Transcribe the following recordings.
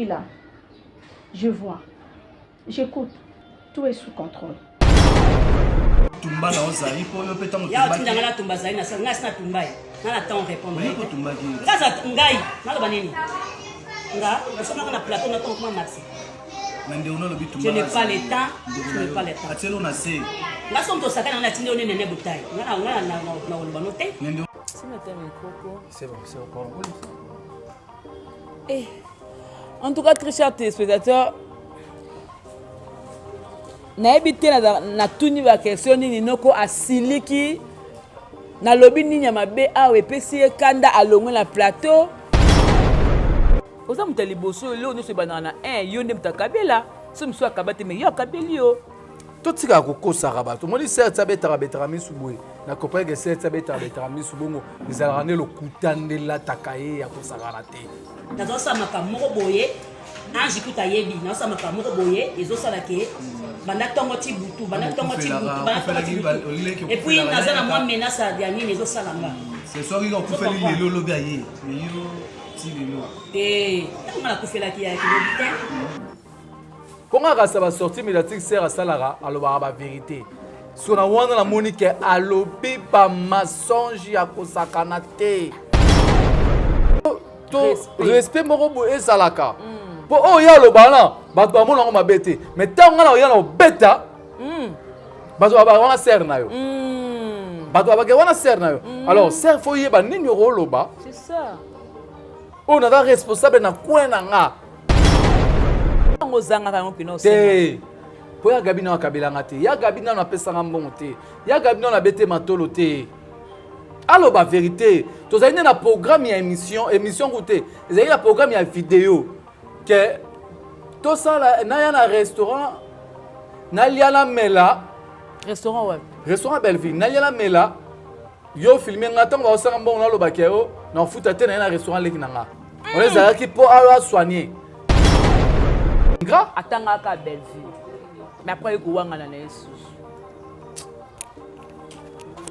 suis là. Je vois. J'écoute. Tout est sous contrôle. tumba na ozali mpo yo mpe ntango ya otinda ngai natumba azali na ngai si natumba ye nga na temps répondre otumbaki nga za ngai naloba nini nga osomaka na plateau na ntongo kuma maxi na ndeko nalobi je n'ai pas le temps je n'ai pas le temps atielo na se nga soki moto osakani nga natindi yo nini nene botai nga na na koloba no te C'est bon, c'est encore. Eh. En tout cas, très chers téléspectateurs, nayebi te natuni baquestion nini noko asiliki nalobi nini ya mabe awa epesi ye kanda alongwe na plateau oza moto ya liboso eloko nyonso ebandaka na 1 yo nde moto akabela so mosusu akaba te mai yo akabeli yo Totikaka kokosaka bato. Omoni sœur ti abetaka betaka misu boye. Na comprendre que sœur ti abetaka betaka misu bongo ezalaka nde lokuta nde elataka ye ya kosakana te. Nazosala makambo moko boye Ange kuta ayebi nazosala makambo moko boye ezosala ke banda ntongo ti butu banda ntongo ti butu banda ntongo ti butu et puis naza na mwa menace ya nini ezosala nga ce soir kaka okufeli lelo lobi aye mais yo ti lelo te ntango nga nakufelaki ya kilobi te Mpo nga kasa ba sortie médiatique sœur asalaka alobaka ba vérité. So na wana namoni ke alobi ba mensonge ya kosakana te. To respect moko boye ezalaka. Mpo oyo ye aloba wana bato bamona yango mabe te. Mais ntango nga na oya na obeta bato babaka wana sœur na yo. Bato babaka wana sœur na yo. Alors sœur faut yeba nini okoloba. C'est ça. Oyo naza responsable na coin na nga. Yango ozangaka yango mpena te mpo ya gabi nano akabelanga te ya gabi nano apesanga mbongo te ya gabi nano abete matolo te aloba verité tozali nde na programme ya émission émission ku te ezali na programme ya video ke tosala naya na restaurant nalia namela restaurant wapi restaurant belleville nalia namela Yo filme nga ntango baosaka mbongo nalobaki yo nakofuta te na ye na restaurant leki na nga wana ezalaki mpo a soigner nga atangaka Bellevue mais après ekowangana na ye susu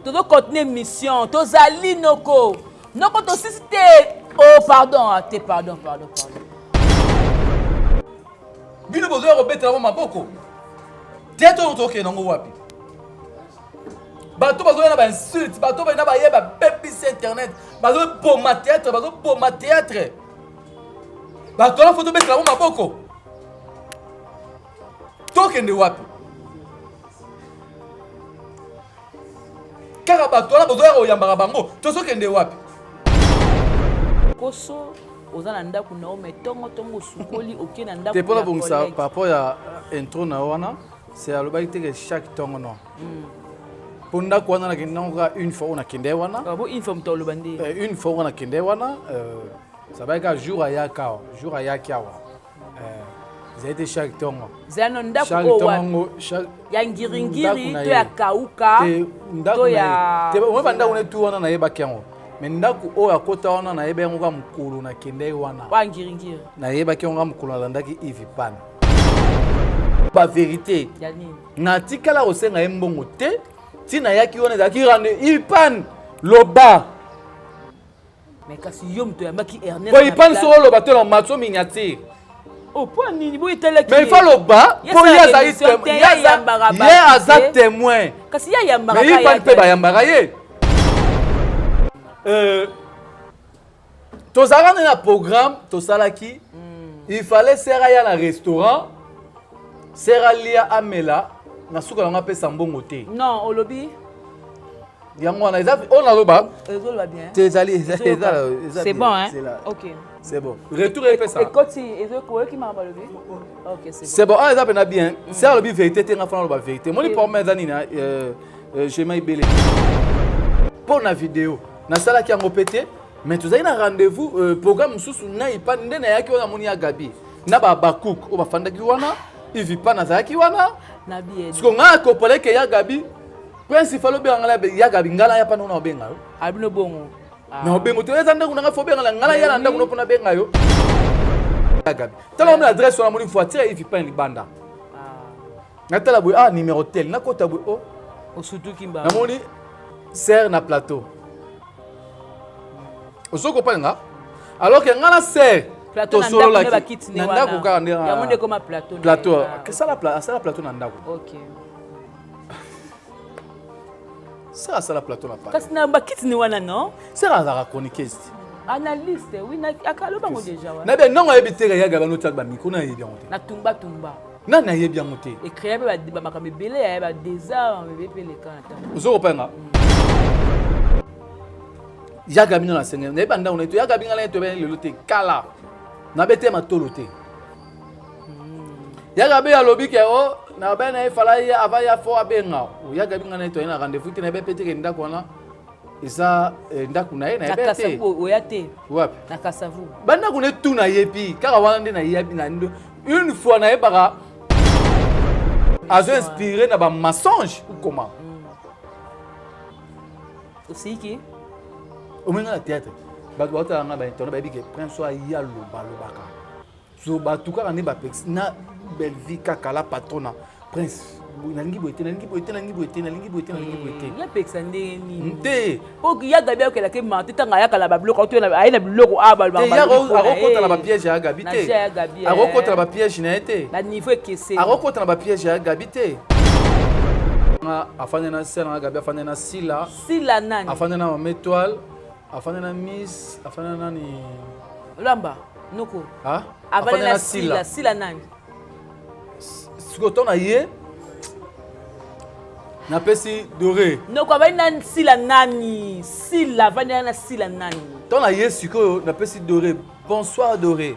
tozo continuer mission tozali noko noko tosisi te oh pardon ah, te pardon pardon pardon bino bozoya kobetela ngo maboko te to tokende yango wapi bato bazoya na bainsulte bato baina baye babebisi internet bazoboma théâtre bazoboma théâtre bato wana fo tobetela bango maboko tokende wapi kaka bato wana bozoya koyambaka bango tozokende wapi koso oza na ndako na yo mai ntongo ntongo osukoli oke na ndako te mpo nabongisa par rapport ya intro na yo wana c'est alobaki te ke chaque ntongo non mpo mm. ndako wana nakende nango kaka une fois oyo nakende wana ah, bo une fois moto aloba nde eh, une fois oyo nakende wana euh, sabaki kaka jour ayaka awa jour ayaki awa eh, ezali te chaque ntongo ezali no ndako oyo ya ngiringiri to ya kauka to ya oyo bandako ne tu wana nayebaki yango me ndako oyo akota wana nayeba yango kaka mokolo nakendaki wana ngiringiri nayebaki yango kaka mokolo nalandaki ivipan ba verité natikala kosenga ye mbongo te ntina yaki wana ezalaki rende ipan loba mais kasi yo moto oyambaki ernest po ipan soki oloba te na matso miniature Oh, mpo nini boye etalaki mais il faut loba mpo ye azali ye aza témoin kasi ye ayambaka mais ipan mpe bayambaka ye euh, tozalaka nde na programme tosalaki mm. il fallait sere aya na restaurant sere alia amela na suka yango apesa mbongo te non olobi yango wana eza oyo naloba te ezali c'est bon hein ok c'est bon retour epesa ekoti ezokoyoki makambo alobi ok c'est bon c'est bon ah eza pena bien mm. sere alobi vérité te nga fana aloba vérité moni problème eza nini euh, euh, jema ibele mpo na video nasalaki yango mpe te mais tozali na rendez-vous euh, programme mosusu na ipa nde nayaki wana namoni ya gabi na babacook oyo bafandaki wana ivipa nazalaki wana siko ngai akopaleke ya gabi prince ifale obenga ngai ya gabi ngai naya pana ona obenga yo abino bongo ah. na obengo te eza ndako na ngai fo obenga ngai naya na ndako no mpona benga yo ya gabi tala omona adresse wana moni voiture ya ivipa libanda ah. Natala boye ah numéro tel nakota boye oh. Osutuki mba. Namoni serre na plateau. Ozo comprendre nga? Alors que nga na serre Tosololaki na ndako kaka nde yango nde ekoma plateau. Plateau asala asala plateau na ndako. Okay. Sara asala plateau na Paris. Kasi na bakiti ni wana non? Sara azalaka chroniqueuse. Analyste, oui, na akaloba ngo déjà wana. Na bien non ayebi te ya gaba notia ba micro na yebi yango te. Na tumba tumba. Nani ayebi yango te? E créer ba ba makambo ebele ya ba désert ebele pe leka na tango. Ozo kopanga. Ya gabi na senge. Na yeba ndako na to ya gabi ngala to ben lelo te kala. Na bete matolo te. Ya gabi alobi ke o oh, na ben na fala ya ava ya fo abenga. Ya gabi ngala to na rendez-vous te na be pete ke ndako wana. Eza eh, ndako na ye na yebe te. Oya te. Wapi? Na Kasavu. Ba ndako ne tout na yebi kaka wana nde na yebi na une fois na yebaka azo inspiré na ba mensonge ou comment? Osiki? Omenga na théâtre. Bato baotala nga ba internet bayebi ke prince oyo aya lobalobaka. So bato kaka nde bapekisi na Bellevue kaka la patrona prince nalingi boye te nalingi boye te nalingi boye te nalingi boye te nalingi boye te eh, yapekisa ndenge nini te po ya gabi akelaki mante ntango ayaka na babiloko aye na biloko akokota na bapiège ya gabi te akokota na bapiège na ye te baniveau ekeseni akokota na bapiège ya gabi te afandi na sela na gabi afandi na sila sila nani afandi na mama étoile afandi na miss afandi na nani lamba noko afandi na sila sila nani sikoyo ntango na ye napesi dore noko avandi na sila nani sila avandi na sila nani ntango na ye sikoyo napesi dore bonsoir dore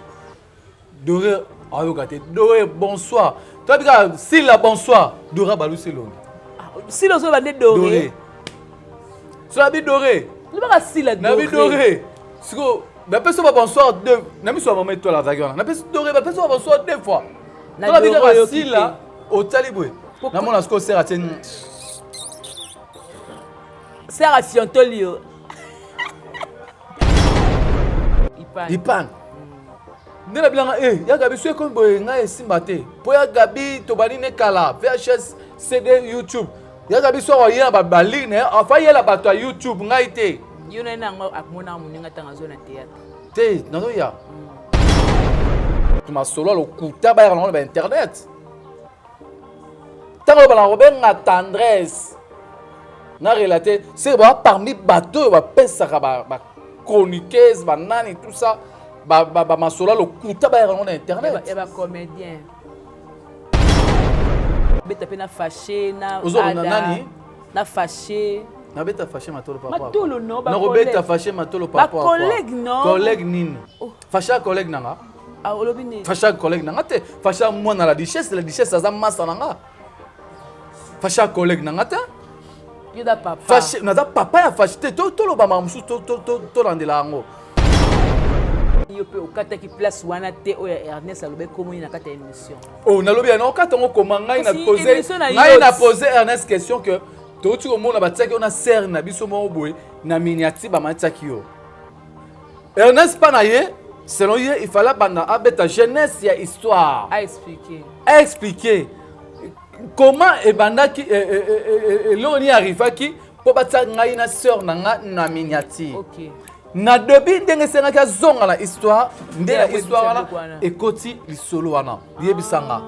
dore ayoka te dore bonsoir toyebi kaka sila bonsoir dore abalusi elongi ah, sila ozoloba nde dore so nabi dore lobaka sila nabi dore sikoyo bapesi ba bonsoir deux na miso ya mama etoile azalaki wana napesi dore bapesi ba bonsoir deux fois tolabi kaka sila otali boye namona sikoyo sere atie sere afiontoli yo ipane nde na bilanga e ya gabi so ekomi boye ngai esimba te mpo ya gabi tobandi ne kala vhs cd youtube ya gabi so aye na babalire na ye afa yela bato ya youtube ngai te yo na ye na yango amonaka moninga ntango azo na théâtre te nazoya masolo ya lokuta bayaka nango na bainternet ntango oyo balaka kobenga tendresse na relate seke baa parmi bato oyo bapesaka bachroniqueuse banani tout ça bamasolo ya lokuta bayaka yango na internet ya bacomédien beta mpe na fache na ozolanda nani na fache nabeta fache matolo papa matolo no nakobeta fache matolo papa collègue no collègue nini oh. fache ya collègue nanga ah, olobi nini fache ya collègue nanga te fache ya mwana la duchesse la duchesse aza masa nanga fache ya collègue nanga te yo da papa fache naza papa ya fache te toloba makambo mosusu tolandela yango yo mpe okataki place wana te oyo Ernest alobaki komoni na kati ya émission oh nalobi ya okata yango koma ngai na pose ngai na pose Ernest question que touti komona batiaki yo na sere na biso moko boye na miniature bamatiaki yo Ernest mpa na ye selon ye il fallait abanda abeta jeunesse ya histoire a expliquer a expliquer comment ebandaki eloko nini arrivaki mpo batia ngai na sœur na nga na miniature okay. na debut ndenge esengaki azonga na histoire nde na histoire wana ekoti lisolo wana yebisa nga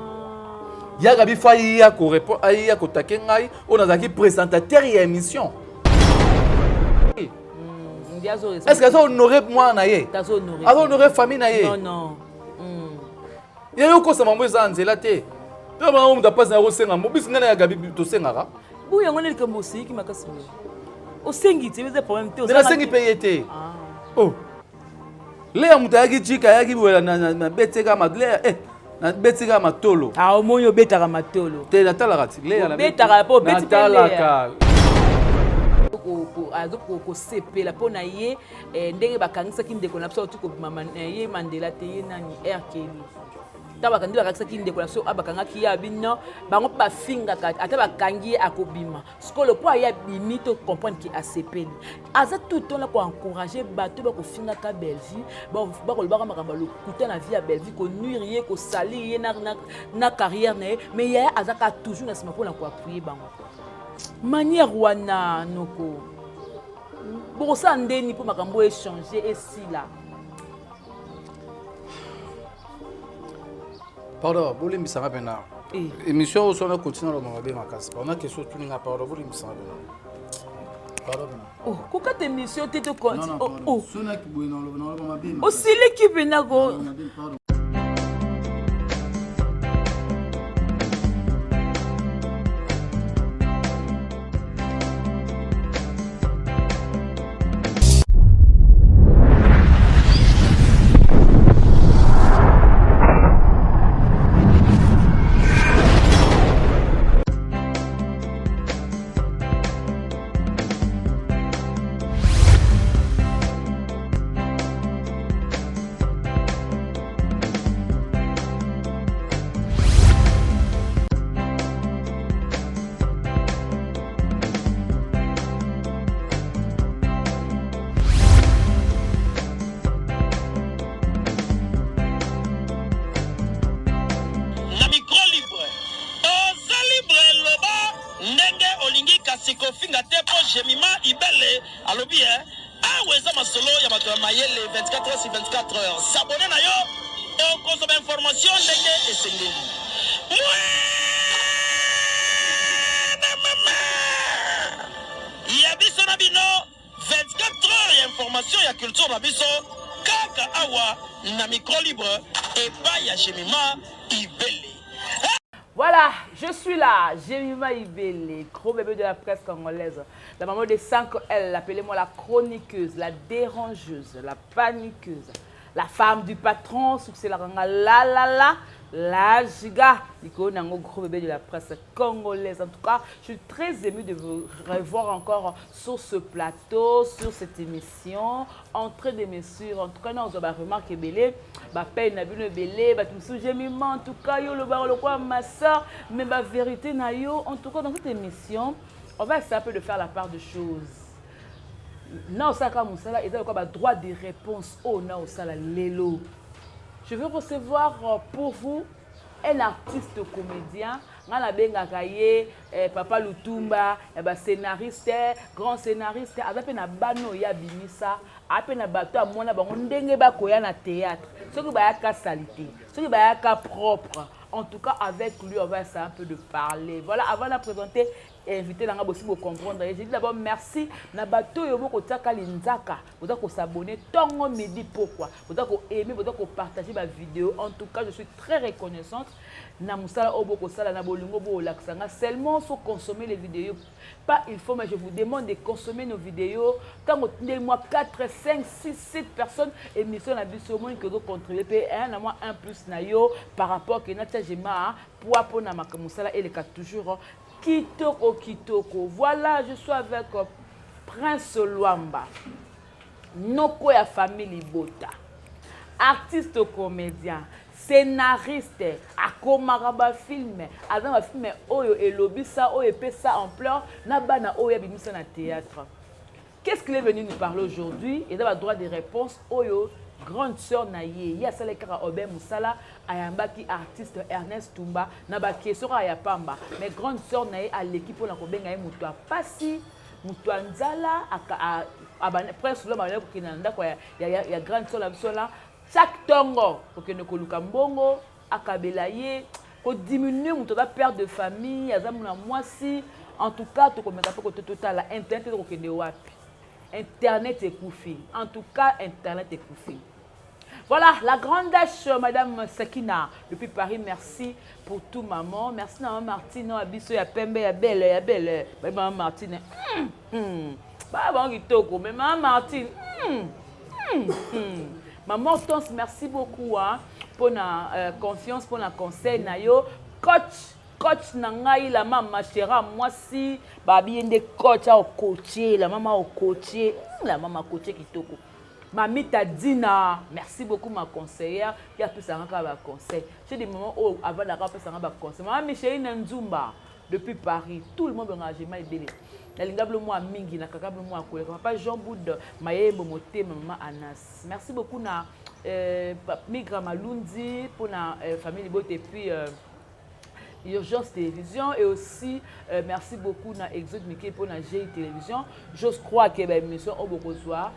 yaka bifo aya korepondre aya kotake ngai oyo nazalaki présentateur ya émission hmm, est ce que aza honore mwana na ye aza honore famille na ye ye yo kosa mambo eza na nzela te to bango moto apasi na kosenga mbo biso ngai na ya gabi tosengaka bo yango nde likambo oseyiki makasi boye osengi te eza problème te nasengi mpe ye te ah. oh leya moto ayaki jika ayaki boye nabetika leya eh, nabetika matolo ah omoni obetaka matolo te natalaka ti leya obetaka mpo obeti mpe leya kosepela mpo na ye eh, ndenge bakangisaki ndeko na biso auti kobima eh, ye mandela te ye nani rkeli ntango bakandi bakangisaki ndeko na biso ah, bakangaki ye abi non bango mpe bafingaka ata bakangi ye akobima sikoyo mpo aye abimi to comprendre ke asepeli aza tout temps na koencourage bato bakofingaka bellevue bakolobaka makambo ya lokuta na vie ya bellevue konuire ye kosalir ye na, na, na carrière na ye mais yaya aza kaka toujours na nsima mpo na koappuye bango manière wana noko bokosala ndeni mpo makambo oyo echange esila. Pardon, bolimbisanga mpena. Eh. Émission oyo sona continue aloba mabe makasi. Pardon, question otuni nga pardon, bolimbisanga mpena. Pardon mpena. Oh, kokata émission te to Non, non, oh, pardon. oh. Sona boye naloba naloba mabe makasi. Osiliki mpena ko. Naloba mabe, pardon. Na micro libre, oza libre, loba ndenge olingi, kasi kofinga te, mpo Jemima Ibele alobi e awa eza masolo ya bato ya mayele. 24 heures sur 24 heures, s'abonner na yo, okozwa bainformation ndenge esengeli. Mwana mama ya biso na bino, 24 heures ya information ya culture na biso, kaka awa na micro libre epai ya Jemima Ibele. Voilà, je suis là, Jemima Ibele, gros bébé de la presse congolaise, la maman de 5 L, appelez-moi la chroniqueuse, la dérangeuse, la paniqueuse, la femme du patron, succès la ranga la la la, la giga, Nico Nango, gros bébé de la presse congolaise. En tout cas, je suis très émue de vous revoir encore sur ce plateau, sur cette émission, en train de me suivre. En tout cas, non, on va remarquer ebele, ba paye na bino ebele, bato mosusu Jemima, en tout cas, yo loba lokwa ma soeur, mais ba vérité na yo. En tout cas, dans cette émission, on va essayer un peu de faire la part de choses. Na osalaka mosala eza lokola badroit de réponse oyo na osala lelo. Je veux recevoir pour vous un artiste comédien. Ngai nabengaka ye papa Lutumba ya bascénariste, grand scénariste. Aza mpe na bana oyo abimisa, aa mpe na bato amona bango ndenge bakoya na théâtre, soki bayaka salité, soki bayaka propre. En tout cas, avec lui, on va essayer un peu de parler. Voilà, avant de présenter invité na nga, bosi bocomprendre. Je dis d'abord merci na bato oyo bokotiaka linzaka, boza kos'abonner ntongo, midi, pokwa, boza koaimer, boza kopartager bavidéo. En tout cas, je suis très reconnaissante na mosala oyo bokosala, na bolingo boolakisa nga. Seulement so consommer les vidéos, pas il faut, mais je vous demande de consommer nos vidéos. Ntango tindeli mwa 4, 5, 6, 7 personnes émission na biso, omoni ke ozocontribue mpe na mwa 1 plus na yo par rapport ke natia Jema poids mpona makambo mosala eleka toujours kitoko kitoko. Voilà, je suis avec Prince Lwamba, noko ya famille Libota, artiste comédien, scénariste, akomaka bafilme, aza na bafilme oyo elobisa, oyo epesa ampleur na bana oyo abimisa na théâtre. Qu'est-ce qu'il est venu nous parler aujourd'hui? Eza badroit de réponse oyo grande sœur na ye, ye asalaki kaka obe mosala, ayambaki artiste Ernest Tumba na baquestion kaka ya pamba, mais grande sœur na ye aleki mpona kobenga ye moto apasi, moto ya nzala. Prince Lwamba abandaki kokende na ndako ya grande sœur na biso na chaque ntongo, kokende koluka mbongo akabela ye, kodiminue moto aza père de famille, aza mona mwasi. En tout cas, tokomeka mpe kote totala internet eza kokende wapi. Internet ekufi, en tout cas internet ekufi. Voilà, la grande H, Madame Sakina, depuis Paris, merci pour tout, maman. Merci, maman Martine, abiso ya pembe, ya belle, ya belle. Bah, maman Martine, Bah, bon, kitoko, mais maman Martine, Maman Hortense, merci beaucoup, hein, pour la confiance, pour la conseil, na yo. Coach, coach na ngai, la mama chera, mwasi, babi nde coach aocoacher, la mama aocoacher, la mama coacher kitoko. Mamita Dina, merci beaucoup ma conseillère, qui a pu ça ba conseil. J'ai des moments où avant d'avoir ça ba conseil. Maman Micheline Nzumba depuis Paris, tout le monde engagement ebele. Nalinga blo moi mingi na kaka blo moi koleka. Papa Jean Boud Mayembo Motema, maman Anas. Merci beaucoup na Migra Malundi pour la famille Libote et puis Urgence Télévision et aussi merci beaucoup na Exode Mike pour la GI Télévision. J'ose croire que ba émission au bokozwa.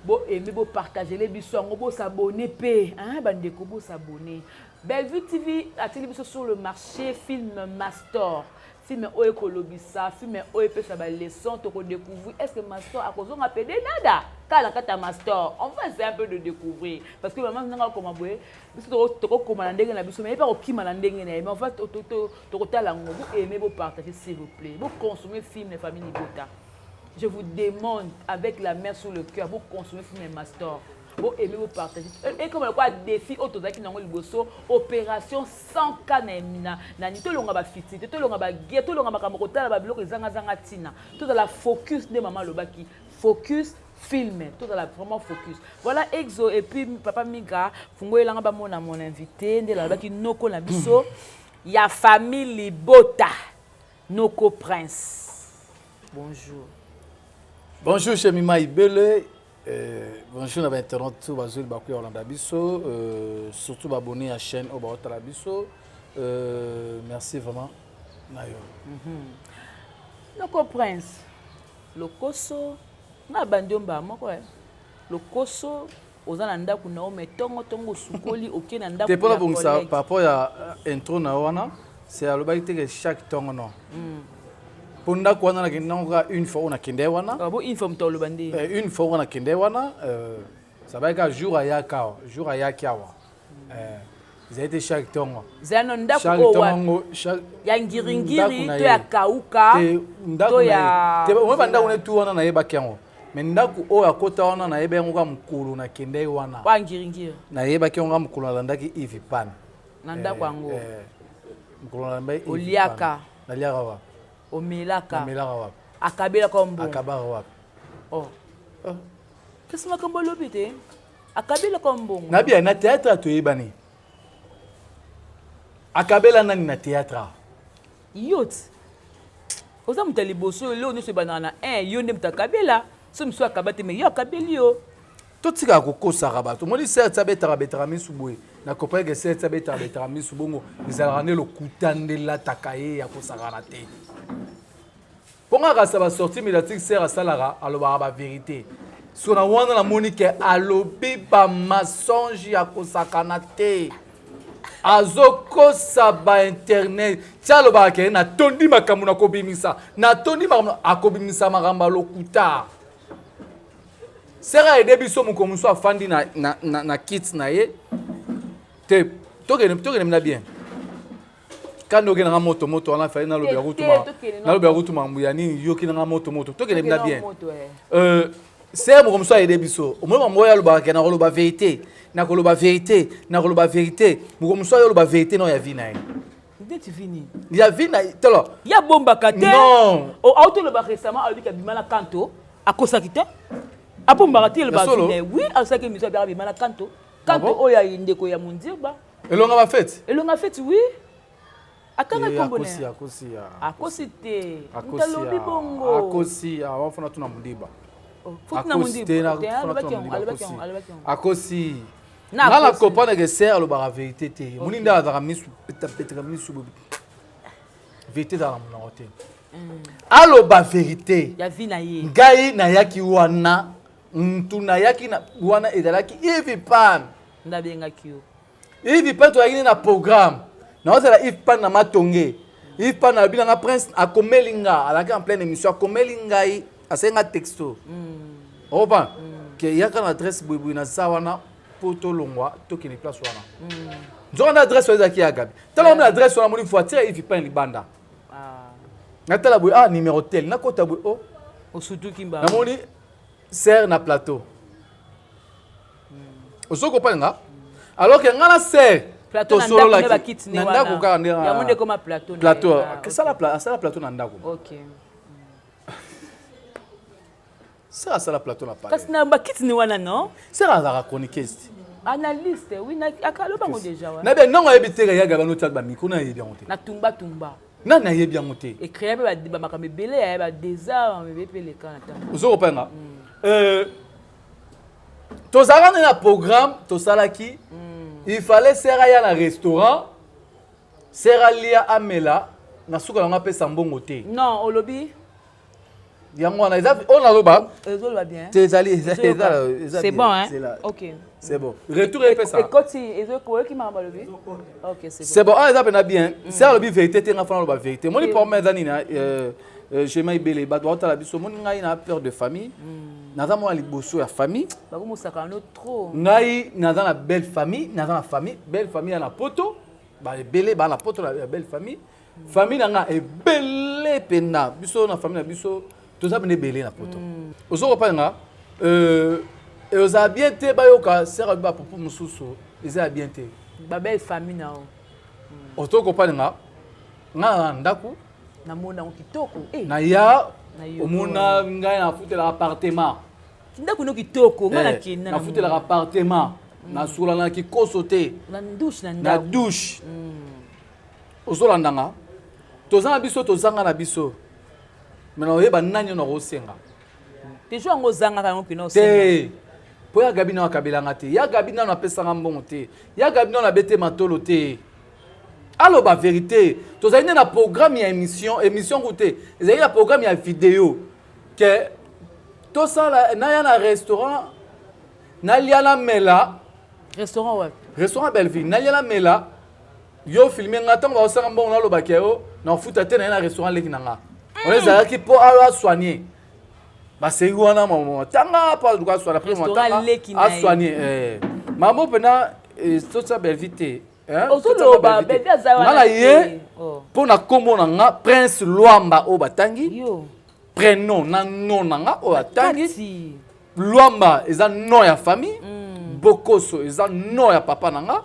Bo aimer, bo partager biso yango, bo s'abonner pe, hein bandeko bo s'abonner. Bellevue TV atili biso sur le marché film Mastor. Film oyo ekolobisa, film oyo epesa ba leçons, toko découvrir est-ce que Mastor akozonga pede nada kaka na kati ya Mastor. On va essayer un peu de découvrir parce que maman nanga akoma boye, biso tokokoma na ndenge na biso mais ye mpe akokima na ndenge na ye mais on va tokotala yango. Bo aimer, bo partager s'il vous plaît. Bo consommer film na famille Libota. Je vous demande avec la main sur le cœur, bo consommer film Mastor. Bo aimer, bo partager. Et comme quoi défi oyo tozalaki nango liboso, opération 100 K na na nani tolonga ba fiti, tolonga ba guerre, tolonga makambo kotala ba biloko ezanga zanga tina. Tozala focus nde mama alobaki, focus film, tozala vraiment focus. Voilà Exo et puis papa Migra, fungo elanga ba mona mon invité nde alobaki noko na biso ya famille Libota. Noko Prince. Bonjour. Bonjour Chemima Ibele. Bonjour na ba internautes tout bazoli bakuya kolanda biso surtout ba abonnés ya chaîne oyo baotala biso merci vraiment na yo. Noko Prince lokoso nga bandi omba moko eh. Lokoso oza na ndako na yo mais tongo tongo osukoli oke na ndako te mpona bongisa par rapport ya intro na yo wana c'est alobaki te que chaque tongo non mpo ndako wana nakende nango kaka une fois oyo nakende wana. Ah, bo une fois moto aloba nde une fois oyo nakende wana ça va kaka jour ayaka awa, jour ayaki awa ezali te chaque tongo. Ezali no ndako oyo ya ngiringiri to ya kauka to ya omoi bandako ne tu wana nayebaki yango mais ndako oyo akota wana nayeba yango kaka mokolo nakendaki wana wa ngiringiri nayebaki yango kaka mokolo nalandaki Yves Pan na ndako yango mokolo nalandaki oliaka naliaka wapi omelaka namelaka wapi akabelaka mbongo akabaka wapi oh kasi makambo alobi te akabelaka mbongo nabia na théâtre toyebani akabela nani na théâtre yo ti oza moto ya liboso eloko nyonso ebandaka na 1 yo nde moto akabela so mosusu akaba te mais yo akabeli yo. Totikaka kokosaka bato omoni serte abetaka betaka misu boye na comprendre que serte abetaka betaka misu bongo ezalaka nde lokuta nde elataka ye ya kosakana te mpo nga kasa basortie médiatique ser asalaka alobaka bavérité so na wana namoni ke alobi bamensonge ya kosakana te azokosa bainternet ti alobaka ke natondi makambo nakobimisa natondi makambo akobimisa makambo ya lokuta sera aide biso mokolo mosusu afandi na, na, na, na kit na ye te tokende tokende mina bien kandi okende nga moto moto wana fali nalobela kutu nalobela kutu makambo ya nini yoki nanga moto moto tokende mina bien sere moko mosusu ayede biso omoni makambo oyo alobaka ke nakoloba vérité nakoloba vérité nakoloba vérité moko mosusu ayoloba vérité nao ya vie na ye neti vi nini ya vie na ye tolo ye abombaka te non autoloba récemment alobi kabima na kanto akosaki te abombaka te eloba Ya solo? vi na ye oui asalaki émission abiyaka bima na kanto kanto Ah bon? oyo ya ndeko ya mondirba elonga bafete elonga feti oui atanga kombo na akosi ye akosi akosi te moto akosi alobi bongo akosi awafuna tuna mondiba Oh, faut tuna Akosi te, mondiba na- Te, funa alobaki tuna yango mondiba, alobaki akosi. yango alobaki yango akosi Na nga na akosi. comprendre que ser alobaka vérité te moni nde azalaka misu petapetaka misu boye. Vérité ezalaka na monoko te aloba vérité ya vie na ye ngai nayaki wana ntu nayaki na wana ezalaki Yves Pan nde abengaki yo Yves Pan tozalaki nde na programme naozala Yves Pan na matonge Yves Pan alobi nanga prince akomeli nga azalaki en pleine émission akomeli ngai asali nga texto opa ke yaka na adresse boyeboye naza wana mpo tolongwa tokende place wana nzoka nde adresse wana ezalaki ya gabi tala omona adresse wana moni voiture ya Yves Pan libanda Ah, natala boye ah numéro tel nakota boye oh osutuki mba namoni ser na plateau ozo comprendre nga alors que nga na ser plateau na ndako nde bakiti ne na ndako kaka nde yango nde ekoma plateau na ye. plateau Ah, ok. asala plateau na ndako ok ser asala plateau na palais kasi na bakiti ne wana non ser azalaka chroniqueuse te analyste oui akalobango déjà wana nayebi ndongo ayebi te yaga bano tiaka bamicro na ayebi yango te na tumba tumba nani ayebi yango te ecréa mpe bamakambo ebele ya badésart ebele mpe eleka na ntango ozo kopenga tozalaka nde na programme tosalaki il fallait ser aya na restaurant ser alia amela na suka nango apesa mbongo te non olobi. Yango wana eza oyo naloba. Ezoloba bien. Te ezali eza C'est bon hein. OK. C'est bon. Retour epesa. Ekoti ezokoyoki makambo alobi. OK, c'est bon. C'est bon, ah eza pena bien. C'est alobi vérité te nga fana loba vérité. Moni problème eza nini Jema Ibele bato baotala biso moni ngai na peur de famille. Naza mwana liboso ya famille. Bakomosaka no trop. Ngai naza na belle famille, naza na famille, belle famille ya na poto. Ba ebele ba na poto ya belle famille. Famille na nga ebele pena biso na famille na biso toza pena ebele na poto. Ozo comprendre nga ozala bien te bayoka sœur ba propos mosusu eza ya bien te. Ba belle famille na yo. Ozo comprendre nga nga na ndako namona yango kitoko na ya omona ngai nafutelaka appartement ndako no kitoko ngai nakenda nafutelaka appartement nasukola na kikoso te na douche na na douche ozolanda nga toza na biso tozanga na biso me naoyeba nani oyo nakosenga tejo yango ozangaka yango kino te mpo ya gabi nano akabelanga te ya gabi nano apesanga mbongo te ya gabi nano abete matolo te aloba vérité tozali nde na programme ya émission émission ku te ezali na programme ya video ke tosala naya na restaurant nalia namela restaurant wapi restaurant Belleville nalia namela yo filme nga ntango baosanga mbongo nalobaki yo nafuta te naye na restaurant leki na nga wana ezalaki mpo asoigne baseki wana tanga mpo aluka aswana asoigne mamo mpena totia Belleville te ozoloba Belleville aza wana na ye mpo na nkombo na nga Prince Lwamba oyo batangi prénom na nom na nga oyo atangi Lwamba eza nom ya famille Bokoso eza nom ya papa na nga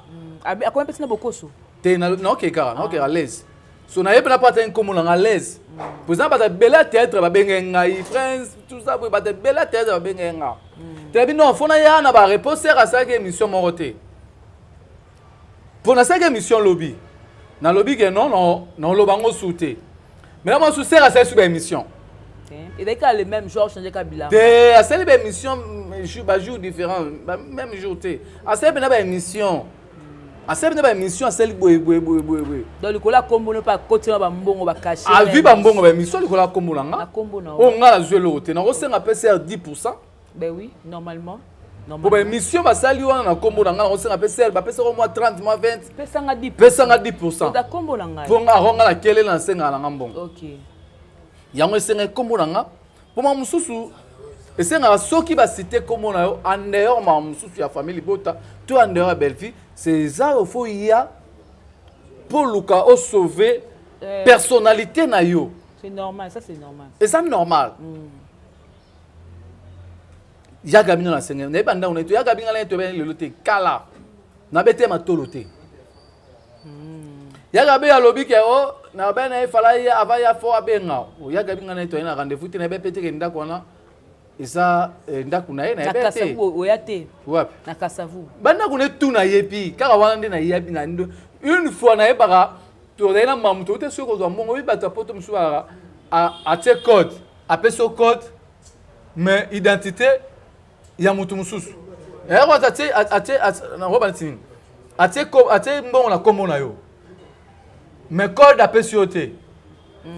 akomi mpesi na Bokoso te naokei kaka naokei à l'aise so nayebi na pata nkombo na nga à l'aise po eza bato ebele ya théâtre babengaki ngai Prince tout ça boye bato ebele ya théâtre babengaki nga te non fo naya na bareposer asalaki émission moko te mpo nasalaki émission lobi nalobi ke non naoloba yango su te mais na mosu sere asali su baémission ezalaki kaka le même jour change ka bilamba te asali baémission bajour différent même jour te asali mpena baémission asali mpena baémission asali boye boye boye boye boye donc likolo ya kombo no mpe akotina bambongo bacachet azwi bambongo baémission likolo ya kombo na nga oyo nga nazwi eloko te nakosenga mpe ser 10 pourcent. Ben oui, normalement. Po baémission basali wana na kombo na nga nakosenga mpe ser bapesaka mwa 30 mwa 20 pesanga 10 pesanga 10 pourcent kombo na ngai mpo nga akonga na kelele nasengaka na nga mbongo okay. Yango esengaki kombo na nga mpo ma mosusu esengaka soki basite kombo na yo en dehors ma mosusu ya famille libota to en dehors ya Belleville c'est eza oyo fo ya mpo luka osauve personnalité na yo. C'est normal, ça c'est normal. Eza normal. Yaka bino na senge nayeba ndako na ye to yaka binga na ye toyebani lelo te kala nabete matolo te yaka be alobi ke o na be na ye fala ye avant ya fo abenga yaka binga na ye toye na rendez-vous te nayeba pe te ke ndako wana eza ndako na ye nayeba te oya te wapi na Kasavu bandako na tu nayebi kaka wana nde nayebi na une fois nayebaka tozali na mamu tote soki kozwa mbongo oyebi bato ya poto mosusu balaka atie code apesi yo code mais identité ya motu mosusu atie neti nini atie mbongo na kombo na yo mais code apesi yo te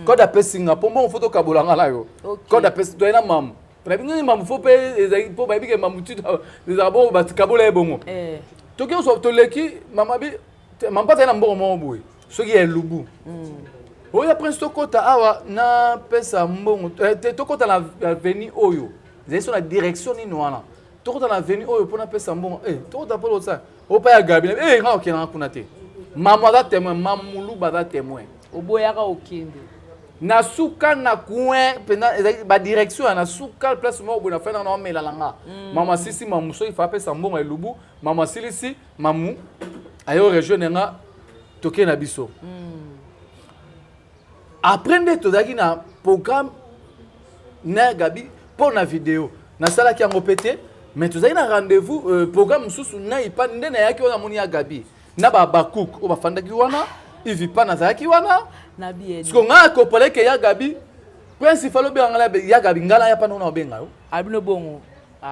code apesi nga mpo mbongo fo tokabola nga na yo code apesi toye na mamu nayebi nini mamu fo mpe ezali mpo bayebi ke mamu ti ezalaka bongo batikabola ye bongo toki nyonso toleki mama bi mama mpe azali na mbongo moko boye soki ya elubu oyo prince tokɔta awa napesa mbongo te tokɔta na avenue oyo ezali so na direction nini wana tokɔta na avenue oyo mpo napesa mbongo tokɔta mpo losala opa ya gabi e nga okendanga kuna te mama aza témoin mamuluba aza témoin oboyaka okende na suka na coin mpenza ezalaki badirection ya na suka place moko boye na fai nanga na omela na nga mama asisi mamu soki fa apesa mbongo ya elubu mamu asilisi mamu aye rejoindre nga tokei na biso après nde tozalaki na programme na gabi mpo na video nasalaki yango mpe te mais tozalaki na rendez-vous programme mosusu na ipa nde nayaki wana namoni ya gabi na babacook oyo bafandaki wana ivipa nazalaki wana siko ngai akopaleke ya gabi prince falo obenga ngai ya gabi ngai naya mpana na obenga yo abino bongo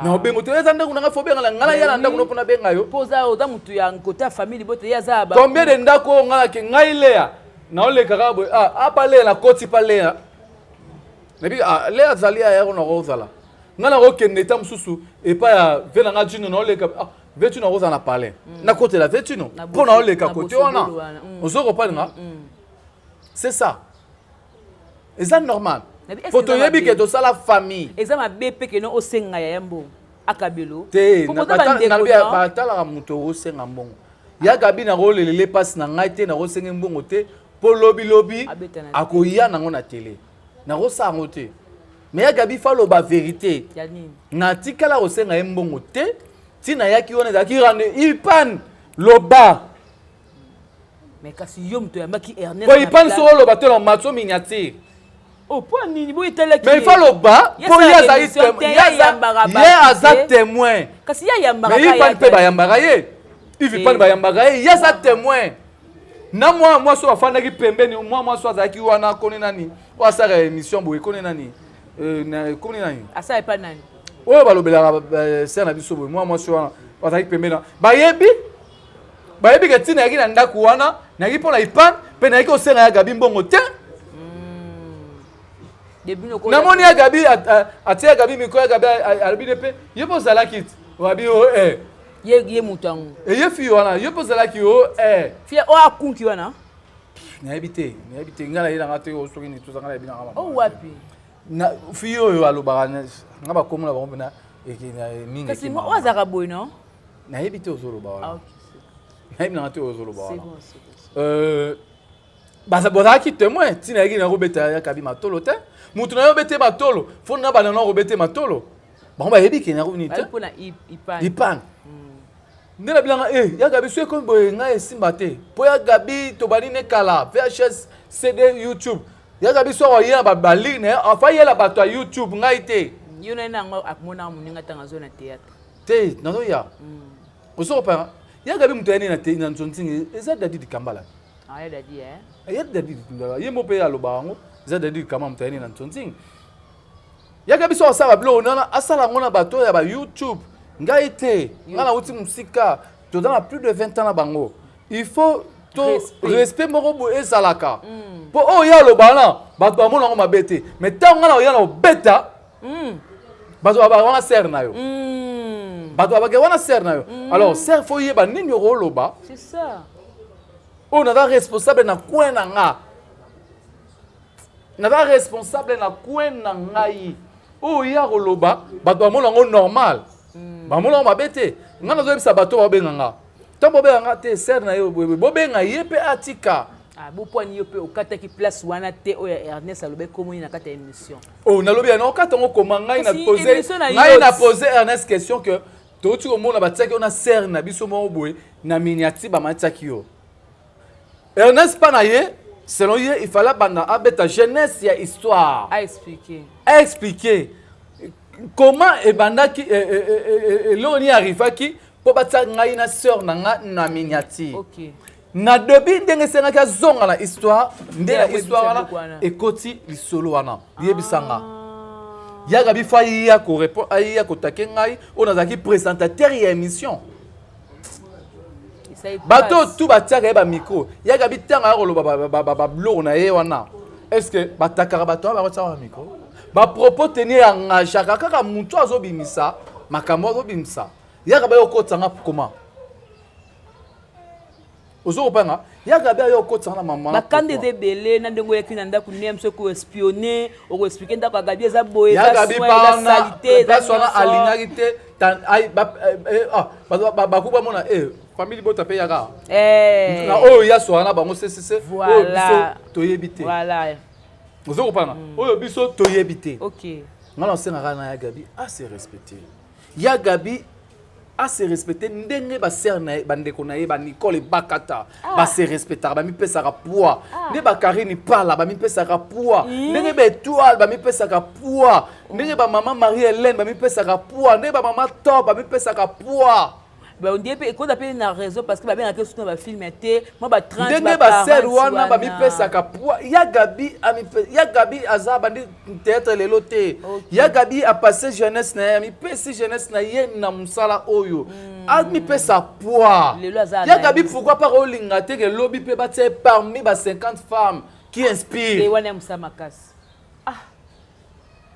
na obengo te eza ndako nanga fo obenga na ngai naya na ndako no mpona benga yo mpo oza motu ya nkota ya famille bote ye aza combien de ndako oyo ngai nake ngai leya naoleka kaka boye apa leya nakoti pa leya. Nayebi ah, le azali ayako na kozala. Nga nakokende eta mosusu epai ya ve na nga Jino naoleka ah, ve Jino akozala na palais. Nakotela ve Jino Na mpo naoleka na kote wana. bosobolo wana. Ozo comprendre nga? C'est ça. Eza normal. Nabi, est-ce Po que eza toyebi mabe? ke tosala famille. Eza mabe mpe keno osenga yaya mbongo akabelo. Te, Po na- boza bandeko, nalobi non? batalaka moto osenga mbongo. Ya Gabi nakolelele mpasi na ngai te, nakosenge mbongo te mpo lobilobi Abeta na akoya nango na tele. Nakosala yango te. Mais ya Gabi fa loba vérité. Ya nini? Natikala kosenga ye mbongo te. Ntina yaki wana ezalaki rende ipan loba. Mais kasi yo moto oyambaki Ernest Po na ipan pla- soko oloba te na matso miniature. Oh, po nini boye etalaki Mais il faut loba Ye po ye asalaka azali émission témoin. te, Ye ye ayambaka aza- bato ye aza te. témoin. Kasi ye ayambaka Mais kaka Ipan ye mpe bayambaka ye. Yves Te. Ipan bayambaka ye, ye aza témoin. Na mwa mwasi oyo afandaki pembeni, mwa mwasi oyo azalaki wana koni nani? Oyo asalaka émission boye koni nani? Koni nani? Asala epa nani? Oyo balobelaka sœur na biso boye, mwa mwasi wana azalaki pembeni wana. Bayebi? Bayebi ke ntina yaki na ndako wana, nayaki mpo na Ipan, mpe nayaki kosenga ya Gabi mbongo te. Namoni ya Gabi, atie ya Gabi micro, ya Gabi alobi ne mpe, ye mpo ozalaki ti. Oyebi o, eh. Ye, ye moto yango. E ye fille wana, ye mpo ozalaki o, eh. Fille oyo akunki wana? Nayebi te, nayebi te, ngai nayebi nanga te, oyo soki nini, toza ngai nayebi nanga mama. O wapi? Na fille oyo alobaka, nga bakomo na bango mpena, eke na mingi Kasi eke oyo mama. azalaka boye, non? Nayebi te ozoloba wana. Ah, ok. Nayebi nanga te ozoloba C'est wana. bon, c'est bon, c'est bon. Bazalaki témoin, ntina yaki na kobeta ya Gabi matolo te. Mutu na yo bete matolo, fo na bana na kobete matolo. Bango bayebi ke na ko nini te. Bayebi mpona Ipan. Ipan. Nde na bilanga, ya Gabi soki ekomi boye ngai esimba te. Po ya Gabi tobandi ne kala, VHS, CD, YouTube. Ya Gabi soki aye na ba ligne na ye, afa yela bato ya YouTube ngai te. Yo na ye na yango akomona moninga ntango azo na théâtre. Te, nazoya. Ozo kopanga. Ya Gabi moto ya nini na te, na nzonzingi, eza Dadi Dikambala. Ah, ya Dadi, eh? Ya Dadi Dikambala. Ye mo pe aloba yango, eza Dadi Dikambala moto ya nini na nzonzingi. Ya Gabi soki asala biloko wana, asala yango na bato ya ba YouTube. Ngai te, ngai nauti mosika, toza na plus de 20 ans na bango. Il faut to Respect. respect moko boye ezalaka. Po oyo ye aloba wana, bato bamona yango mabe te. Mais ntango ngai na oya na obeta, bato babaka wana sœur na yo. Bato babaka wana sœur na yo. Alors sœur faut yeba nini okoloba. C'est ça. Oyo naza responsable na coin na nga. Naza responsable na coin na ngai. Oyo ya koloba, bato bamona yango normal. Bamona yango mabe te. Nga nazoyebisa bato babenga nga. Ntango bobenga nga te, sœur na yo, boye, boye, bobenga ye mpe atika. Ah, bopwani yo mpe okataki place wana te oyo Ernest alobaki komoni na kati ya émission. Oh, nalobi ya, na okata yango koma ngai na Kasi poser, émission na ngai yo na poser Ernest question que touti komona batiaki yo na sœur na biso moko boye na miniature bamatiaki yo. Ernest pa na ye, selon ye, il fallait banda abeta jeunesse ya histoire. A expliquer. A expliquer comment ebandaki, eloko nini arrivaki po batia ngai na sœur na nga na miniature. Ok. Na début ndenge esengaki azonga na histoire, nde na Nde histoire wana biloko wana. ekoti lisolo wana. Yebisanga. Ya Gabi fa ya ko répondre, ya ko take ngai, oyo nazalaki présentateur ya émission. Esali Bato passe. tout batiaka ye ba micro. Ya Gabi tanga ya koloba ba biloko na ye wana. Est-ce que batakaka bato wana bakotiaka ba micro? Ba propos tenir engageaka kaka mutu azobimisa, makambo azobimisa. Ya Gabi ayo kotanga comment? Ozo kopanga? Ya Gabi ayo kotanga na mama. Bakande eza ebele na ndenge oyaki na ndako ne mso ko espionner, oko expliquer ndako ya Gabi eza boye, Ya eza Gabi soin, eza pana, salité, eza place wana nyonso. alingaki te, tan, ai, ba, eh, eh, ah, ba, ba, ba, ba, mona, eh, famille bota pe yaka. Eh. Na oyo ya soa na bango se, se, se. Voilà. Oyo biso toyebi te. Voilà. Ozo kopanga? Oyo biso toyebi te. Ok. Nga na osengaka na ya Gabi a se respecter. Ya Gabi a se respecter ndenge ba sœur na ye, ba ndeko na ye, ba Nicole Bakata, ba se respectaka, ba mipesaka poids. Nde ba Karine Pala, ba mipesaka poids. Ndenge ba Étoile, ba mipesaka poids. Ndenge ba maman Marie-Hélène, ba mipesaka poids. Ndenge ba maman Top, ba mipesaka poids. Ba on dirait pe ekota pe na raison parce que ba bengaka surtout na ba film te, moi ba 30, Ndenge ba ba sœur 40 wana ba wana. mipesaka poids. Ya Gabi a mipe-, ya Gabi aza bandi théâtre lelo te. Ok. Ya Gabi a passé jeunesse na ye, a mipesi jeunesse na ye na mosala oyo. A mipesa poids. Lelo aza Ya na Gabi, ye. pourquoi pas olinga te ke lobi pe batie parmi ba 50 femmes qui inspirent. Te wana ya mosala makasi. Ah.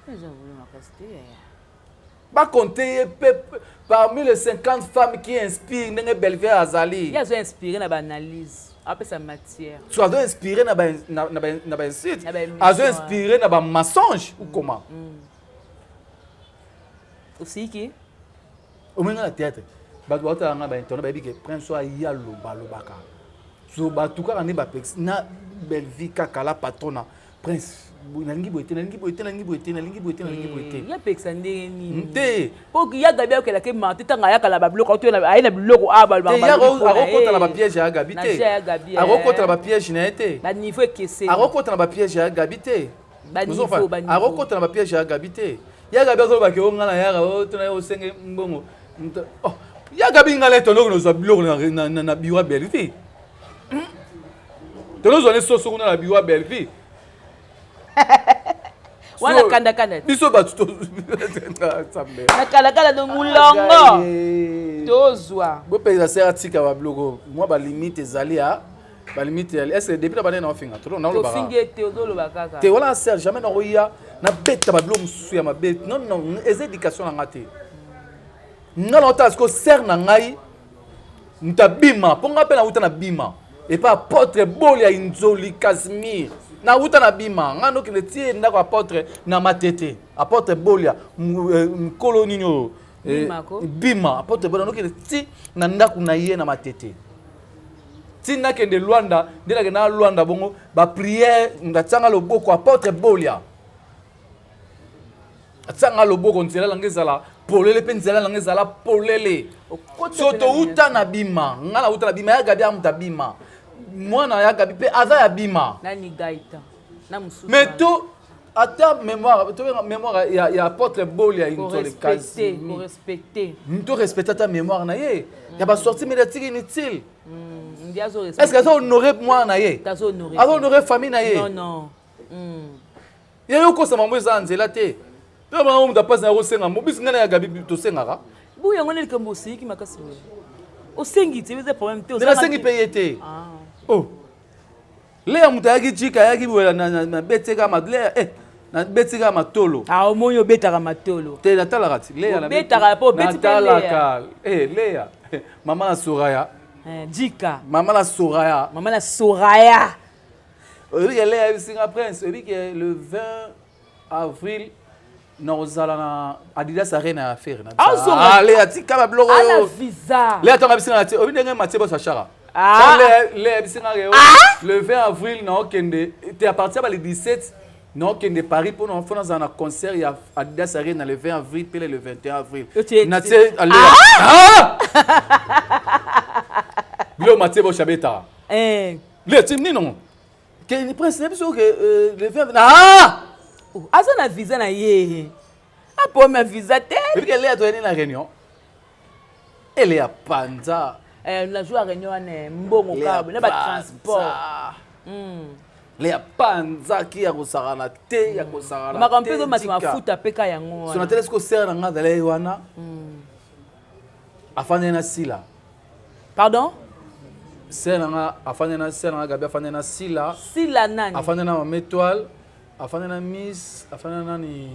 Eza boulot makasi te yaya. Ba compter ye pe parmi les 50 femmes qui inspirent ndenge Bellevue azali. Ye azo inspirer na ba analyse, apesa matière. So azo inspirer na ba na, na ba na ba insulte, azo inspirer na ba mensonge ou comment? Osiki? Omenga na théâtre. Bato baotala nga ba internet bayebi ke prince oyo aye aloba alobaka. So bato kaka nde bapekisi na Bellevue kaka la patrona. Prince, nalingi boye te, nalingi boye te, nalingi boye te, nalingi boye te, nalingi boye te. Eh, ya pekisa ndenge nini? Te. Po ya Gabi akela ke marte tanga ayaka na ba biloko to aye na biloko a ba ba. Te ya akokota na ba piège ya Gabi te. Akokota na ba piège na ye te. Ba niveau ekeseni. Akokota na ba piège ya Gabi te. Ba niveau ba niveau. Akokota na ba piège ya Gabi te. Ya Gabi azoloba ke o nga na yaka o tuna ye osenge mbongo. Oh, ya Gabi nga na etondo kozwa biloko na na bureau ya Bellevue. Tozozwa ne soso kuna na bureau ya Bellevue. Wana kanda kanda. Biso bato to Na kanda kanda no mulongo. Tozwa. Bopesa sera atika ba biloko mwa ba limite ezali ya ba limite ya est-ce que depuis na bande na ofinga to na oloba. Tofingi ete ozoloba kaka. Te wala sera jamais na koya na beta ba biloko mosusu ya mabe. Non non, eza éducation na nga te. Nga na otala siko sere na ngai moto abima mpo ngai mpe nauta na bima epa apotre boli ya inzoli casimir nauta na bima ngai nokende tie ndako apotre na matete apotre bolia mokolo nini oyo bima apotre bolia nokende ti na ndako na ye na matete ti nakende lwanda nde nakende na lwanda bongo bapriere natianga loboko apotre bolia Atia nga loboko nzela nanga ezala polele mpe nzela nanga ezala polele. So touta na bima, nga nauta na bima ya Gabi amuta bima. Mwana ya Gabi mpe aza ya bima. Nani Gaëtan? Na mususu. Mais to ata mémoire to mémoire ya ya apôtre Boli ya Intole kasi. Ko respecter. To respecter ata mémoire na ye. Ya ba sortie médiatique inutile. Est-ce que azo honorer mwana na ye? Azo honorer. Azo honorer famille na ye? Non non. Ye yo kosa mambo eza nzela te. Pe bango moto apasi na kosenga mbo biso ngai na ya Gabi tosengaka. Bu yango nde likambo oseyiki makasi boye. Osengi te eza problème te. Nasengi pe ye te. Ah. Oh. Lea moto ayaki jika ayaki boye na na beteka ma Lea eh na beteka matolo. Ah omoni obetaka matolo. Te natalaka ti Lea na betaka po obeti pe Lea. Natalaka eh Lea mama na Soraya. Eh jika. Mama na Soraya. Mama na Soraya. Oyebi ke Lea ayebisi nga prince, oyebi ke le 20 avril nakozala na Adidas Arena ya Ferre. Azonga. Ah, Lea tika ba biloko. Ana visa. Lea tonga bisi nga oyebi ndenge Mathieu Boss ashaka. Ah. Lea Lea ayebisi nga ke le 20 avril naokende te à partir ya le 17 naokende Paris mpo na nazala na concert ya Adidas Arena le 20 avril mpe le 21 avril. Natie Lea. Ah! Biloko Mathieu Boss abetaka. Eh. Le team nini ngo? Ke prince na biso ke euh, le 20 ah! Oh, aza na visa na ye. Apome ya visa te. Ebi ke Lea toyeni na réunion. Ele ya panza. Eh, na jour ya réunion wana eh, mbongo kaka na ba transport. Hmm. Lea panza ki ya kosakana te ya kosakana. Makambo mpe ezomata mafuta mpe ka yango wana. Sona tele siko sere na nga azalaki wana. Afandaki na Sila. Pardon? Sœur na nga afandi na sœur na nga Gabi afandi na Sila. Sila nani? Afandi na Mama Étoile, afandi na Miss, afandi na nani?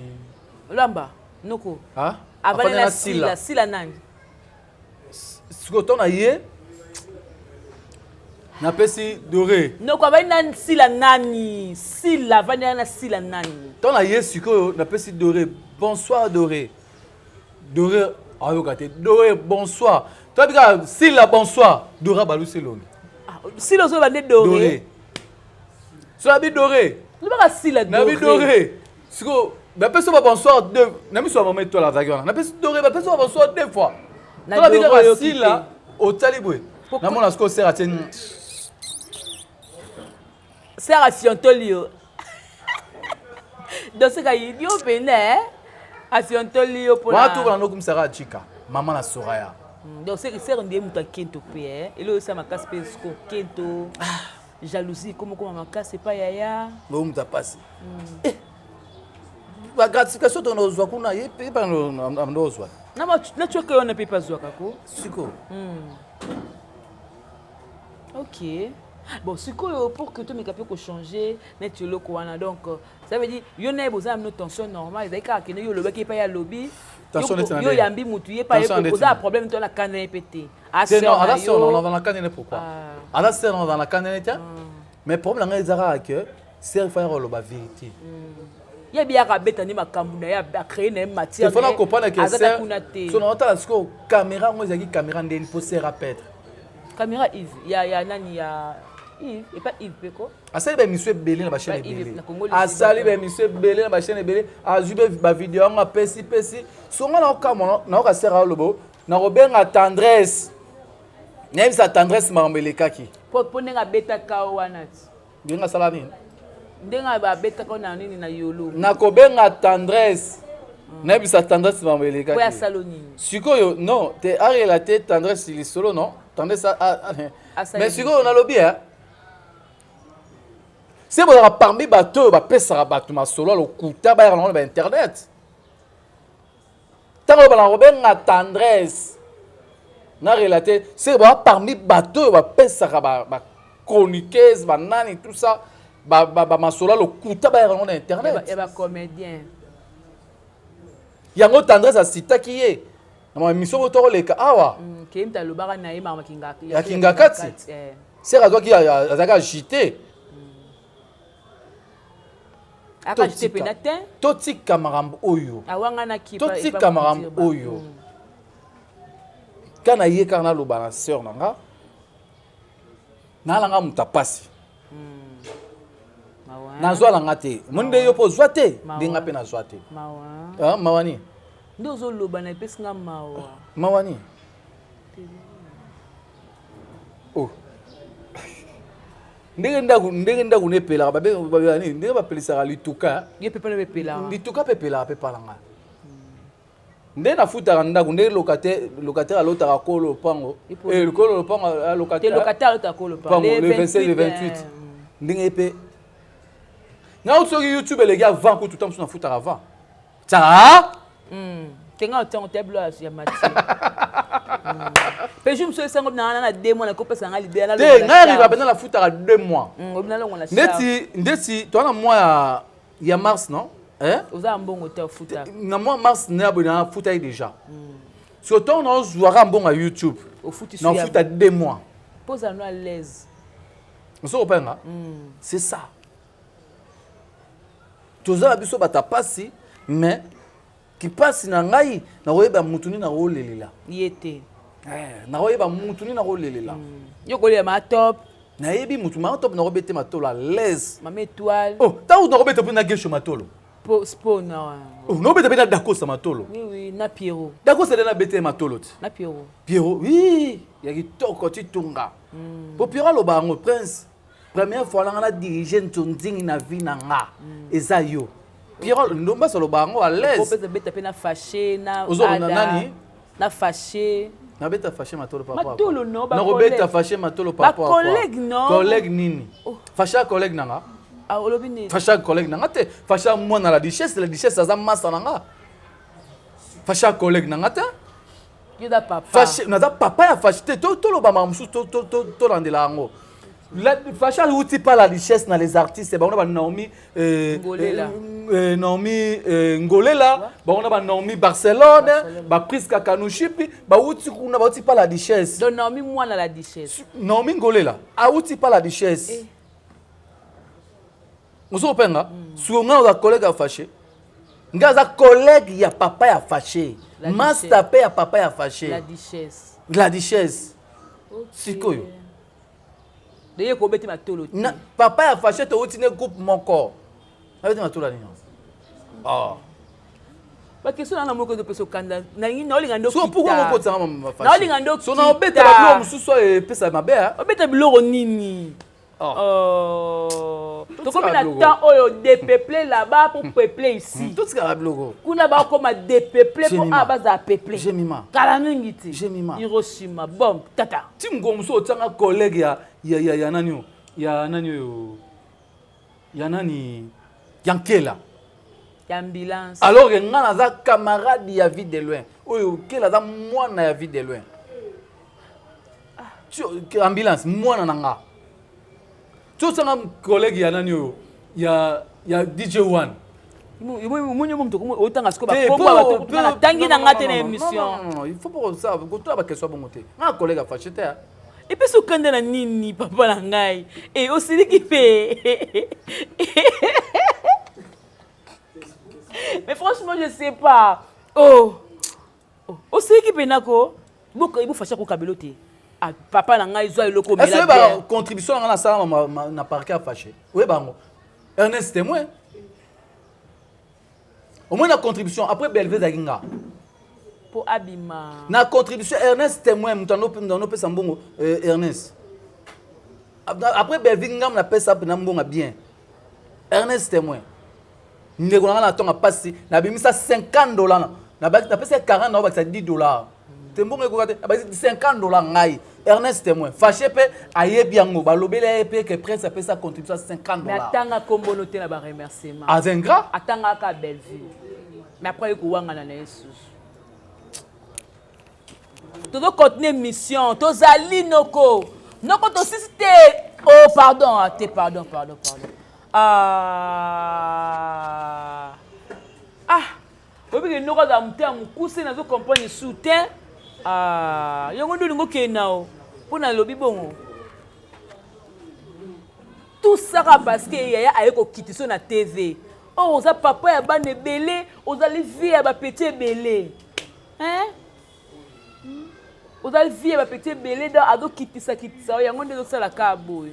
Lamba, noko. Ah? Afandi na Sila. Sila nani? Sikoyo ntango na ye napesi Doré. Noko avandi na Sila nani? Sila avandi na Sila nani? Ntango na ye sikoyo napesi Doré. Bonsoir Doré. Doré ayoka te. Doré bonsoir. Toi bika Sila bonsoir. Doré abalusi elongi. Ah, Sila ozoloba nde Doré. Doré. So abi Doré. Lobaka Sila Doré. Nabi Doré. Siko bapesi ba bonsoir deux na miso ya mama etoile azalaki wana. Napesi Doré bapesi ba bonsoir deux fois. Na Toi bika Doré Sila otali boye. Namona siko sera tie. Sera fiontoli yo. Donc c'est qu'il yo pene eh? Afiontoli yo pona. Wana tokola nokumisaka Achika, mama na Soraya. Donc c'est que sera ndiye moto akento pe eh? Elo osa makasi pe siko kento. Jalousie comme comme makasi pa yaya. Bo moto apasi. Eh. Ba gratification to nozwa kuna ye pe pa nozwa. Na ma na choke wana pe pa zwaka ko. Siko. OK. Bon, sikoyo pour que tomeka mpe kochanger neti eloko wana, donc ça veut dire yo na ye boza na bino tension normale, ezali kaka kende yo olobaki epai alobi, yo oyambi mutu ye pa oza na problème to na kanda ye mpe te. Aza sœur na kanda ne pourquoi aza sœur na kanda ne te, mais problème na ngai eza kaka que sœur faya koloba vérité. Ye biyaka abeta nde makambo na ye, acréé na ye matière. Fona comprendre que sœur so na otala sikoyo caméra yango ezalaki caméra ndeni mpo sœur aperdre. Caméra Yves ya nani, ya Yves, epa Yves peko. Asali baémission ebele na bachaîne ebele, asali baémission ebele na bachaîne ebele, azwi bavideo yango apesi pesi. So nga naokamwa, naoka sœur alobo nakobenga Tendresse, nayebisa Tendresse makambo elekaki. Mpo ndenge abetaka wana ti. Ndenge asala nini? Ndenge babetaka na nini, na yolo. Nakobenga Tendresse, nayebisa Tendresse makambo elekaki. Po asalo nini? Sikoyo non te, arela te Tendresse lisolo, non Tendresse, mais sikoyo nalobi se bozalaka parmi bato oyo bapesaka bato masolo ya lokuta, bayaka nango na bainternet. Ntango oyo bana kobenga Tendresse na relate, se boza parmi bato oyo bapesaka bachroniqueuse, banani, tout ça, bamasolo ya lokuta, bayaka nango na internet. Ya bacomédien. Yango Tendresse asitaki ye na mamission oyo tokoleka awa. Ke mutu alobaka na ye makambo ya Kingakati, sœur azwaki, azalaki agité. Akagité mpena te. Totika makambo oyo, totika makambo oyo. Ka na ye kaka naloba na sœur na nga, nalanga moto apasi, nazwa na nga te. Moni nde yo mpo ozwa te, nde nga mpe nazwa te. Mawa nini? Nde ozoloba na epesi nga mawa. Mawa nini? Oh, ndenge ndako, ndenge ndako na epelaka, babengaka nini, ndenge bapelisaka lituka. Ye mpe mpona epelaka. Lituka mpe epelaka mpe palanga. Nde nafutaka ndako, nde locataire alotaka kolo lopango, kolo lopango. Locataire alotaka kolo lopango le 27, le 28. Ndenge ye mpe nga, soki YouTube eleki avant kutu, ta mosusu nafutaka avant tiaka. Tenga otiango te bilo ya matière mpe jour mosusu esango na na 2 mois nakopesa nga libela. Te, ngai arriva mpenza nafutaka 2 mois. Ndeti ndeti toza na mois ya mars, non? Oza na mbongo te, ofuta. Na mois mars ne aboye nafutaki déjà. So ntango naozwaka mbongo ya YouTube, nafuta 2 mois. Mpo ozala no à l'aise. Oso kopenga, c'est ça. Toza na biso bato ya pasi, mais kipasi na ngai nakoyeba mutu nini nakolelela. Ye te. Nakoyeba mutu nini nakolelela. Yo kolela ma top. Nayebi mutu ma top, nakobete matolo à l'aise. Mama Étoile. Oh, ntango nakobeta mpe na Gesho matolo. Spo na. Oh, nakobeta mpe na Dakosa matolo. Oui, na Pierrot. Dakosa nde nabete matolo ti. Na Pierrot. Pierrot, oui, ya kitoko titunga po Pierrot aloba yango: "Prince, première fois nanga na dirige nzonzingi na vie na nga eza yo." Pierrot Ndombasi aloba yango à l'aise. Beta mpe na Fâché na. Ozolanda nani? Na Fâché. Nabeta Fâché matolo papa. Matolo no. Nakobeta Fâché matolo papa. Bacollègue no. Collègue nini? Fâché ya collègue nanga? Olobi nini? Fâché ya collègue nanga te. Fâché ya mwana la duchesse, la duchesse aza masa nanga. Fâché ya collègue nanga te. Yo da papa. Fâché naza papa ya Fâché te. Toloba makambo mosusu, tolandela yango. Fâché awuti pa la richesse na les artistes bango na banaomi, Naomi Ngolela, bango na banaomi Barcelone, bapriska Kanushipi, bawuti kuna, bawuti pa la duchesse. Donc Naomi mwana la duchesse. Naomi Ngolela awuti pa la duchesse. Ozo kopenga siko ngai oza collègue ya Fâché, ngai aza collègue ya papa ya Fâché, master mpe ya papa ya Fâché. La duchesse. La duchesse sikoyo. Ye kobeti matolo te. Papa ya Fâché, touti ne groupe moko, abeti matolo nini? Oh. Baquestion nanga moko ezopesa okanda, naolinga nde. So pourquoi okotanga? Naolinga nde. So na obeta babiloko mosusu oyo epesa mabe. Obeta biloko nini? Oh. Tokomi na temps oyo dépeuplé là-bas pour peupler ici. Totikaka biloko. Kuna bakoma dépeuplé mpo awa bazala peuplé. Kala mingi te. Hiroshima bombe tata. Ti mokolo mosusu otianga collègue ya nani oyo, ya nani oyo, ya nani, ya Nkela. Ya ambulance. Alors que nga naza camarade ya Vie de Loin oyo, Nkela aza mwana ya Vie de Loin, ambulance mwana na nga. Tosanga collègue ya nani oyo ya ya DJ One. Omoni yo moto otanga sikoyo bakombo ya bato natangi na nga te na émission. Il faut pas ça, kotala ba question bongo te. Nga collègue afache te. Epesi okanda na nini papa na ngai? E osiliki mpe. Mais franchement, je sais pas. Oh. Oh, osiliki mpena ko bofasha kokabelo te. Ah, papa na ngai zwa eloko omela bien. Contribution na ngai nasala na parquet ya Fashe. Oyeba yango. Ernest témoin. Au moins na contribution après Bellevue ezalaki nga. Po abima. Na contribution Ernest témoin moto anopesa mbongo euh, Ernest. Après Bellevue nga napesa na mbongo bien. Ernest témoin. Ndeko na nga na tonga pasi nabimisa 50 dollars napesa 40 na obakisa 10 dollars. Te mbongo ekoka te nabakisa 50 dollars ngai. Ernest témoin Faché mpe ayebi yango balobeli ye mpe que Prince apesa contribution 50 dollars. Mais atanga kombo no te na ba remerciement. Aza ingrat. Atanga kaka Bellevue. Mais après kowangana na ye susu. Tozo continuer mission, tozali noko. Noko tosisi te. Oh pardon, ah, te pardon, pardon, pardon. Ah. Ah. Oyebi ke noko azala motema mokuse nazo comprendre su te. Ah, yango nde olingi okende nao mpo nalobi bongo. Tout ça kaka parce que yaya aye kokitisa na TV. Oh, oza papa ya bana ebele, ozali vie ya ba petit ebele. Hein? Ozali vie ya ba petit ebele donc azokitisa kitisa yango nde ezosala kaka boye.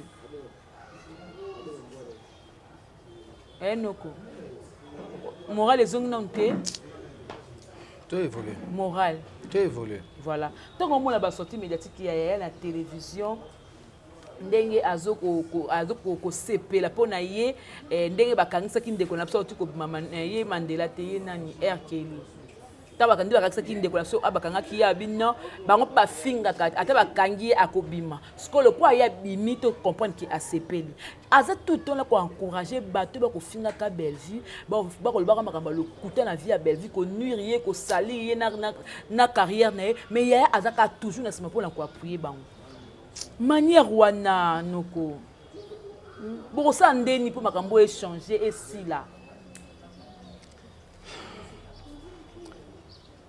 Eh noko. Moral ezongi nanu te. To évoluer. Moral. To évoluer. Voilà. Ntango omona ba sortie médiatique ya yaya na télévision ndenge azo kosepela mpo na ye eh, ndenge bakangisaki ndeko na biso auti kobima eh, ye Mandela te ye nani R Kelly ntango bakandi bakakisaki ndeko na biso ah, bakangaki ye abi non bango mpe bafingaka ata bakangi ye akobima sikoyo mpo aye abimi to comprendre ke asepeli aza tout temps la koencourage bato bakofingaka Bellevue bakolobaka makambo ya lokuta na vie ya Bellevue konuire ye kosalir ye na, na, na carrière na ye mais yaya aza kaka toujours na nsima mpona koappuye bango manière wana noko bokosala ndeni mpo makambo oyo echange esila.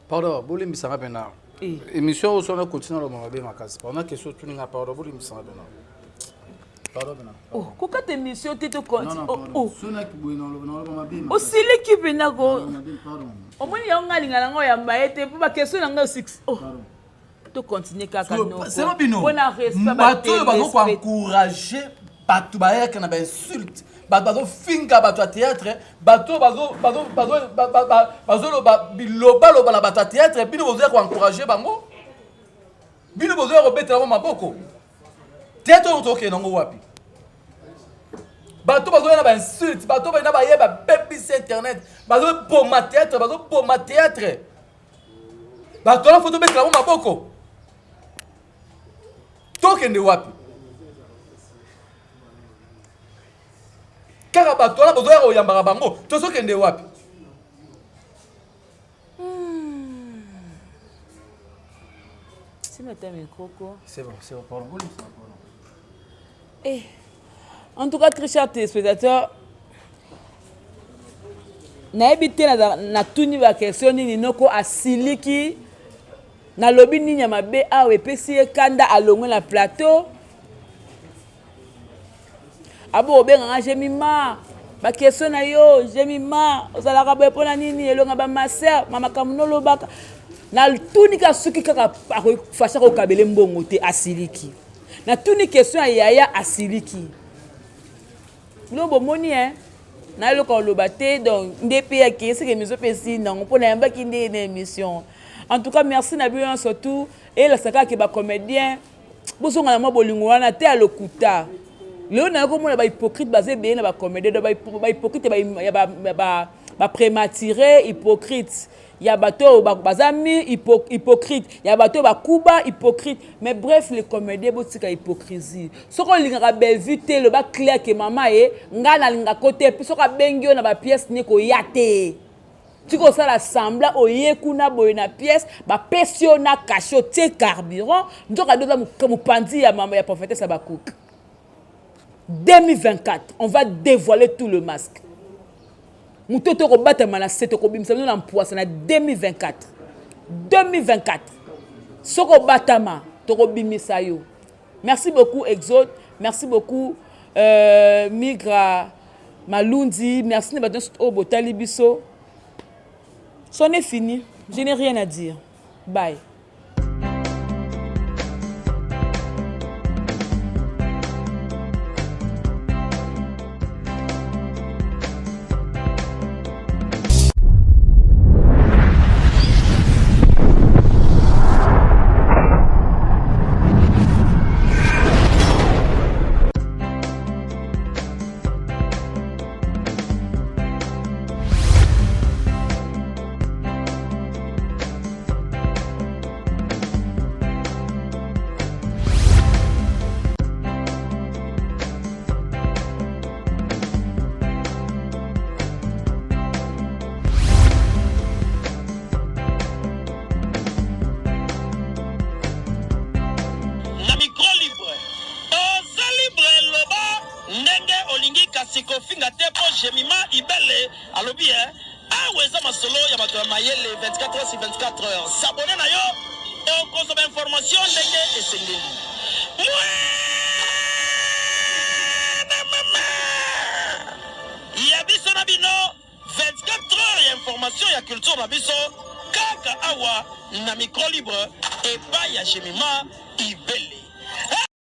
Pardon, bolimbisa nga pena. Eh. Émission oyo sona continue loba mabe makasi. Pardon, question otuni nga pardon, bolimbisa nga pena. Pardon pena. Oh, kokata émission te to continue. Oh, oh. Sona kiboye na loba na loba mabe. Osiliki pena ko. Omoni yango nga linga nango yamba ye te po ba question na nga six. Oh. To continuer kaka noko. Selo bino. Pona respect bato oyo bazo ko encourager bato bayaka na ba insulte bato bazofinga bato ya théâtre bato bazoloba bilobaloba na bato ya théâtre bino bozoya koencourage bango bino bozoya kobetela bango maboko théâtre oyo tokende yango wapi bato bazoya na bainsulte bato baina baye babebisi internet bazoboma théâtre bazoboma théâtre bato wana fo tobetela bango maboko tokende wapi kaka bato wana bozoya koyambaka bango tozokende wapi C'est bon, c'est bon, pardon. Eh, en tout cas, très chers téléspectateurs, nayebi te natuni baquestion nini noko asiliki nalobi nini ya mabe awa epesi ye kanda alongwe na plateau abo obenga nga jemima bakestion na yo jemima ozalaka boye mpo na nini elonga bamaser ma makambo nolobaka natuni kaka soki kaka fasha kokabele mbongo te asiliki natuni question ya yaya asiliki bino bomoni e na eloko oloba te donc nde mpe akei seke émission mpe esili nango mpo nayambaki nde na émission en tout cas merci na bino nyonso tout elakisa kaka ke bacomédien bozonga na mwa bolingo wana te ya lokuta lelo naye komona bahypocrite baza ebele na bacomédien donc bahypocrite ya baprématuré hypocrite ya bato oyo baza mi hypocrite ya bato oyo bakuba hypocrite mais bref les comédien botika hypocrisie soki olingaka Bellevue te loba clair ke mama ye ngai nalingako te mpe soki abengi yo na bapièce ne koya te tika osala semblant oye kuna boye na pièce bapesi yo na kashe otie carburant nzoka nde oza mopanzi ya mama ya prophétesse ya bakuka. 2024 on va dévoiler tout le masque moto tokobatama na se tokobimisa bino na mpwasa na 2024 2024 soki obatama tokobimisa yo merci beaucoup exode merci beaucoup euh, migra malundi merci na bato nyonso oyo botali biso c'en est fini je n'ai rien à dire bye Na micro libre oza libre loba ndenge olingi kasi kofinga te po Jemima Ibele alobi eh Awa eza masolo ya bato ya mayele 24 heures sur 24 heures. S'abonner na yo okozwa ba information ndenge esengeli. Mwana mama ya biso na bino 24 heures ya information ya culture na biso kaka awa na micro libre epai ya Jemima Ibele.